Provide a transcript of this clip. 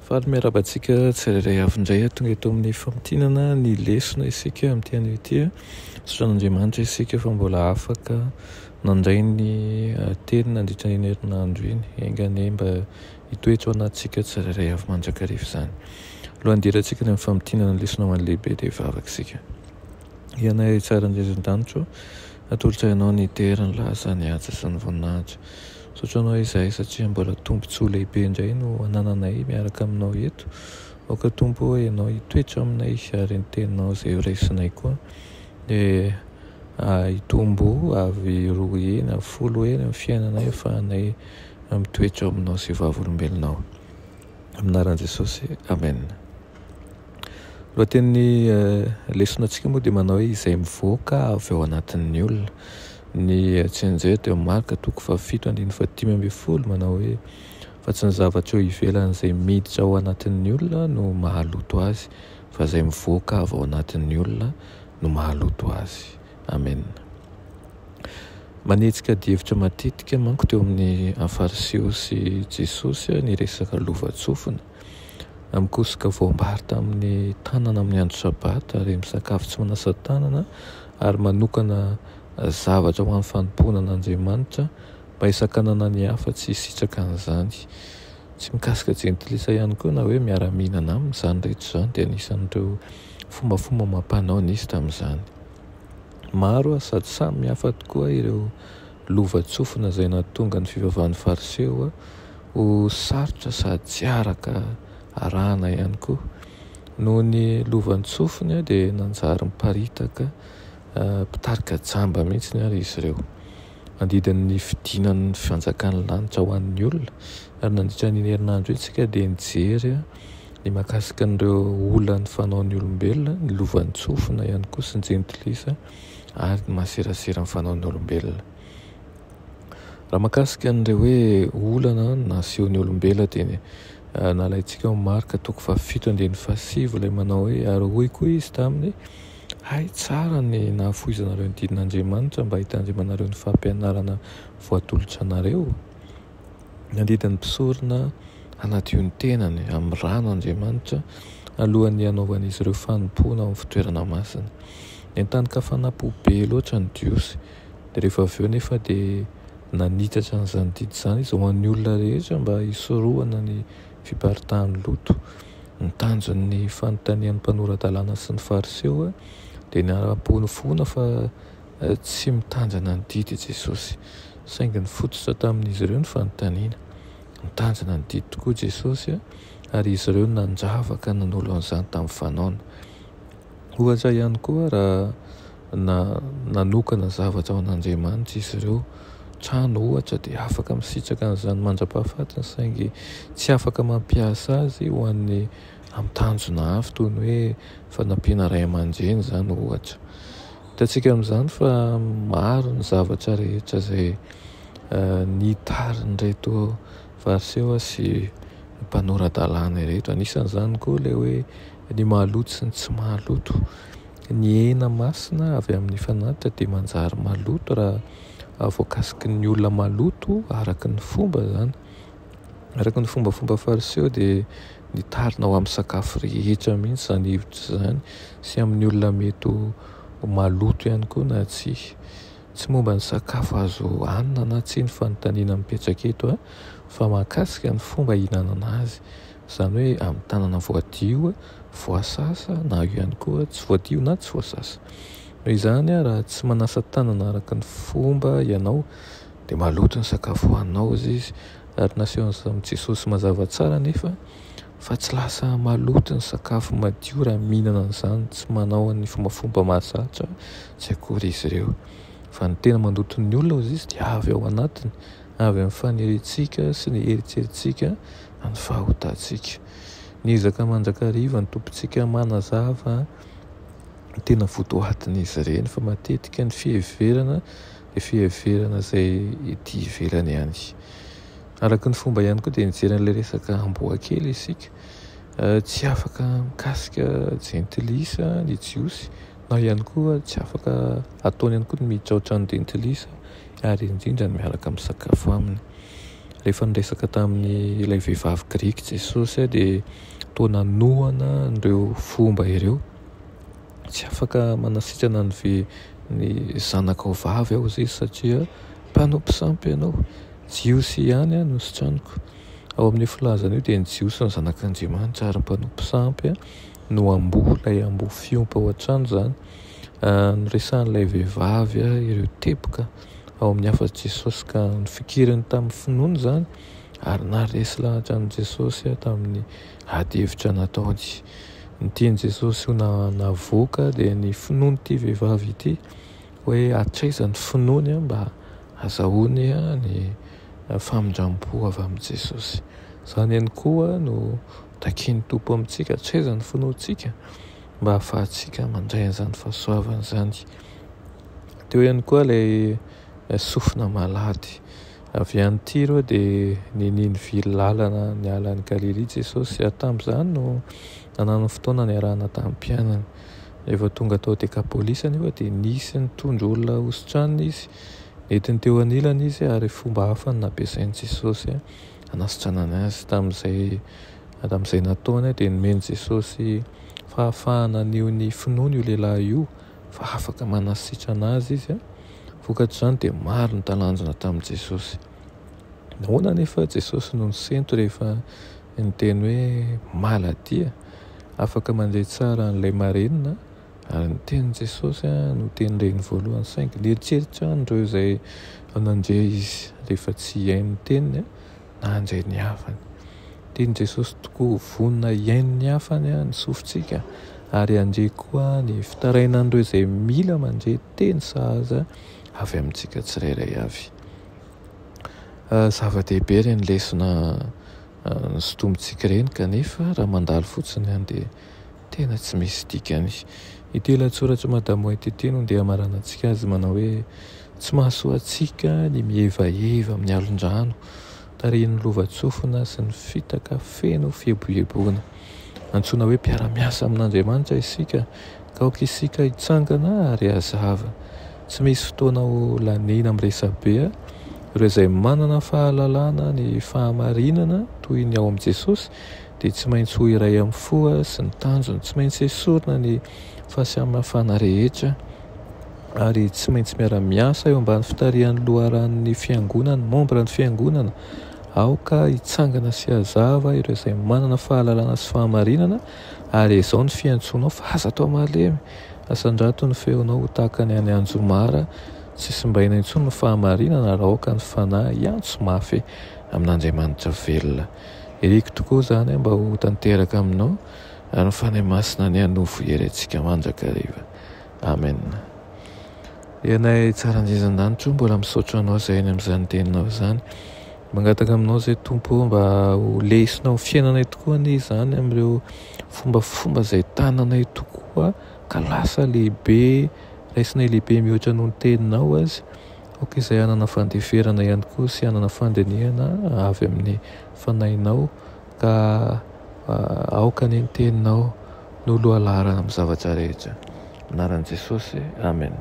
Faly miarahaba antsika tsirairay avy indray tonga eto amin'ny famintinana ny lesona isika amin'ity anio ity. Misaotra an'Andriamanitra isika fa mbola afaka nandray ny teny nandritra iny herinandro iny. Enga anie mba hitoetra ao anatintsika tsirairay avy mandrakariva izany. Alohan'ny hidirantsika any amin'ny famintinana ny lesona ho an'ny lehibe dia hivavaka isika. Ianay tsara indrindra an-danitra ô, atolotra Ianao ny dera, ny laza, ny haja sy ny voninahitra. Misaotra Anao izahay satria mbola tombontsoa lehibe indray no anananay miaraka Aminao eto. Aoka Tompo ô Ianao hitoetra aminay ary ny Teninao izay ho raisinay koa dia hitombo avy roa heny, avy folo heny amin'ny fiainanay ahafahanay mitoetra ao Aminao sy vavolombelonao. Amin'ny anaran'i Jesosy, Amen. Lohatenin'ny lesona antsika moa dia manao hoe izay mivoaka avy ao anatin'ny olona. Ny tsianjery dia Marka toko fahafito andininy fahadimy ambin'ny folo manao hoe fa tsy ny zavatra eo ivelany izay miditra ao anatin'ny olona no mahaloto azy fa izay mivoaka avy ao anatin'ny olona no mahaloto azy. Amen. Manetsika adihevitra matetika manko teo amin'ny Fariseo sy Jesosy ny resaka lovantsofina. Mikosoka voambary tamin'ny tanana amin'ny andro sabata ary misakafo tsy manasa tanana ary manokana zavatra ho an'ny fanompoana an'Andriamanitra mba hisakanana ny hafa tsy hisitraka an'izany. Tsy mikasika jentilisa ihany koa na hoe miara-mihinana aminy izany rehetra izany dia anisan'ireo fombafomba amam-panao nisy tamin'izany. Maro sady samy hafa tokoa ireo lovantsofina izay nahatonga ny fivavahan'ny Fariseo ho sarotra sady tsy araka arahana ihany koa. Noho ny lovantsofiny dia nanjary miparitaka mpitarika jamba mihitsy ary izy ireo. Nandidy ny fidinan'ny fanjakan'ny lanitra ho an'ny olona ary nandritra an'iny herinandro iny isika dia nijery ny mahakasika an'ireo olan'ny fanaon'ny olombelona, ny lovantsofina ihany koa sy ny jentilisa ary ny mahaserasera ny fanaon'ny olombelona. Raha mahakasika an'ireo hoe olana nasehon'ny olombelona dia nalaintsika ao Marka toko fahafito andininy fahasivy ilay manao hoe ary hoy koa izy taminy hay tsara ny nahafoizanareo ny didin'Andriamanitra mba hitandremanareo ny fampianarana voatolotra anareo. Nandidy ny mpisorona hanadio ny tenany amin'ny rano Andriamanitra alohan'ny hanaovan'izy ireo fanompoana ao amin'ny fitoerana masina. Nentanin-kafanam-po be loatra ny Jiosy. Dia rehefa avy eo nefa dia nanitatra an'izany didy izany izy ho an'ny olona rehetra mba hisorohana ny fiparitahan'ny loto. Ny tanjon'ny fanontanian'ny mpanora-dalàna sy ny Fariseo dia ny hanaporofoana fa tsy mitandrina ny didy i Jesosy. Saingy nifototra tamin'izy ireo ny fanontaniana. Nitandrina ny didy tokoa Jesosy ary izy ireo no nandravaka nanolo an'izany tamin'ny fanaony. Ohatra ihany koa raha na nanokana zavatra ho an'Andriamanitra izy ireo, trano ohatra, dia afaka misitraka an'izany mandra-pahafatiny saingy tsy afaka mampiasa azy ho an'ny amin'ny tanjona hafa toy ny hoe fanampiana ray aman-dreny izany ohatra. Hitantsika amin'izany fa maro ny zavatra rehetra izay nitarin'ireto Fariseo sy mpanora-dalàna ireto. Anisan'izany koa ilay hoe ny maloto sy ny tsy maloto. Ny hena masina avy amin'ny fanatitra dia manjary maloto raha voakasiky ny olona maloto araka ny fomba izany. Araka ny fombafomba fariseo dia nitarina ho amin'ny sakafo rehetra mihitsy izany hevitra izany sy amin'ny olona mety ho maloto ihany koa na tsia. Tsy momba ny sakafo azo hanina na tsia ny fanontaniana mipetraka eto fa mahakasika ny fomba hihinanana azy. Izany hoe amin'ny tanana voadio, voasasa na io ihany koa tsy voadio na tsy voasasa. Noho izany raha tsy manasa tanana araka ny fomba ianao dia maloto ny sakafo hohaninao hozy izy. Ary nasehon'i Jesosy mazava tsara anefa fa tsy lasa maloto ny sakafo madio raha mihinana an'izany tsy manao ny fombafomba mahazatra tsy akory izy ireo. Fa ny tena mandoto ny olona hozy izy dia avy ao anatiny, avy amin'ny faniriantsika sy ny eritreritsika ny fahotantsika. Niezaka mandrakariva ny Tompontsika manazava ny tena votoatin'izy ireny fa matetika ny fiheverana dia fiheverana izay ety ivelany ihany. Araka ny fomba ihany koa dia nijery an'ilay resaka amboa kely isika. Tsy afaka mikasika jentilisa ny Jiosy na ihany koa tsy afaka ataony ihany koa ny miditra ao an-trano jentilisa ary indrindra ny miaraka misakafo aminy. Rehefa niresaka tamin'ny ilay vehivavy grika Jesosy dia toa nanohana an'ireo fomba ireo. Tsy afaka manasitrana ny ve ny zanakao vavy aho hozy izy satria mpanompo sampy ianao. Jiosy ihany no sitraniko. Ao amin'io filazana io dia ny Jiosy no zanak'Andriamanitra ary ny mpanompo sampy no amboa, ilay amboa fiompy ao an-trano izany. Noresahan'ilay vehivavy ireo teboka ao amin'ny hafatr'i Jesosy ka nofikiriny tamin'ny finoany izany ary naharesy lahatra an'i Jesosy tamin'ny ady hevitra nataony. Ny tian'i Jesosy ho navoaka dia ny finoan'ity vehivavy ity hoe hatraiza ny finoany mba hazahoany ny famindram-po avy amin'i Jesosy. Izany ihany koa no takian'ny Tompo amintsika, hatraiza ny finoantsika mba hahafahantsika mandray an'izany fahasoavana izany. Teo ihany koa ilay sofina malady. Avy any Tyro dia niniany nivily lalana niala an'i Galilia Jesosy, ary tamin'izany no nananany fotoana niarahana tamin'ny mpianany. Rehefa tonga tao Dekapolisy anefa dia nisy nitondra olona hositranina izy. Nentiny teo anilany izy ary fomba hafa no nampiasain'i Jesosy hanasitranana azy. Tamin'izay tamin'izay nataony dia nomen'i Jesosy fahafahana haneho ny finoany io lehilahy io fa afaka manasitrana azy izy. Vokatr'izany dia maro ny talanjona tamin'i Jesosy. Nahoana anefa Jesosy no nisento rehefa niteny hoe maladia? Afaka mandre tsara an'ilay marenina ary ny tenin'i Jesosy no teny reny voalohany saingy nieritreritra an'ireo izay nandre izy rehefa tsy hihaino ny teniny na handre ny hafany. Tian'i Jesosy tokoa ho vonona hihaino ny hafany ny sofintsika ary handre koa ny fitarainan'ireo izay mila mandre teny sahaza avy amintsika tsirairay avy. Zava-dehibe ireny lesona nosintomintsika ireny kanefa raha mandalo fotsiny ihany dia tena tsy misy dikany. Ity lahatsoratr'i Madame White ity no ndeha hamaranantsika azy manao hoe Tsy mahasoa antsika ny mihevaheva amin'ny alon-drano tarihin'ny lovantsofina sy ny fitaka feno fieboeboana. Antsoina hoe mpiara-miasa amin'Andriamanitra isika ka aoka isika hitsangana ary hazava. Tsy misy fotoana ho laniana amin'ny resabe ireo izay manana fahalalana ny fahamarinana toy ny ao amin'i Jesosy dia tsy maintsy ho iray amin'ny fo sy ny tanjony. Tsy maintsy esorina ny fahasamihafana rehetra ary tsy maintsy miara-miasa eo ambany fitarihan'ny loharanon'ny fiangonana, membre ny fiangonana. Aoka hitsangana sy hazava ireo izay manana fahalalana sy fahamarinana ary ezao ny fiantsoanao fa aza atao malemy. Asandrato ny feonao ho tahaka ny any anjomara, tsy simbaina intsony ny fahamarinana ary aoka ny fanahy hiantso mafy amin'Andriamanitra velona. Iriko tokoa izany mba ho tanteraka aminao ary ny Fanahy Masina anie hanovo hery antsika mandrakariva. Amen. Ianay tsara indrindra an-danitra o, mbola misaotra anao izay any amin'izany teninao izany. Mangataka aminao izay Tompo o mba ho lesona ho fiainanay tokoa anie izany amin'ireo fombafomba izay tananay tokoa ka lasa lehibe, raisinay lehibe mihoatra noho ny teninao aza. Aoka izay hanana fandeferana ihany koa sy hanana fandinihana avy amin'ny Fanahinao ka aoka anie ny Teninao no lohalaharana amin'ny zavatra rehetra. Anaran'i Jesosy, Amen.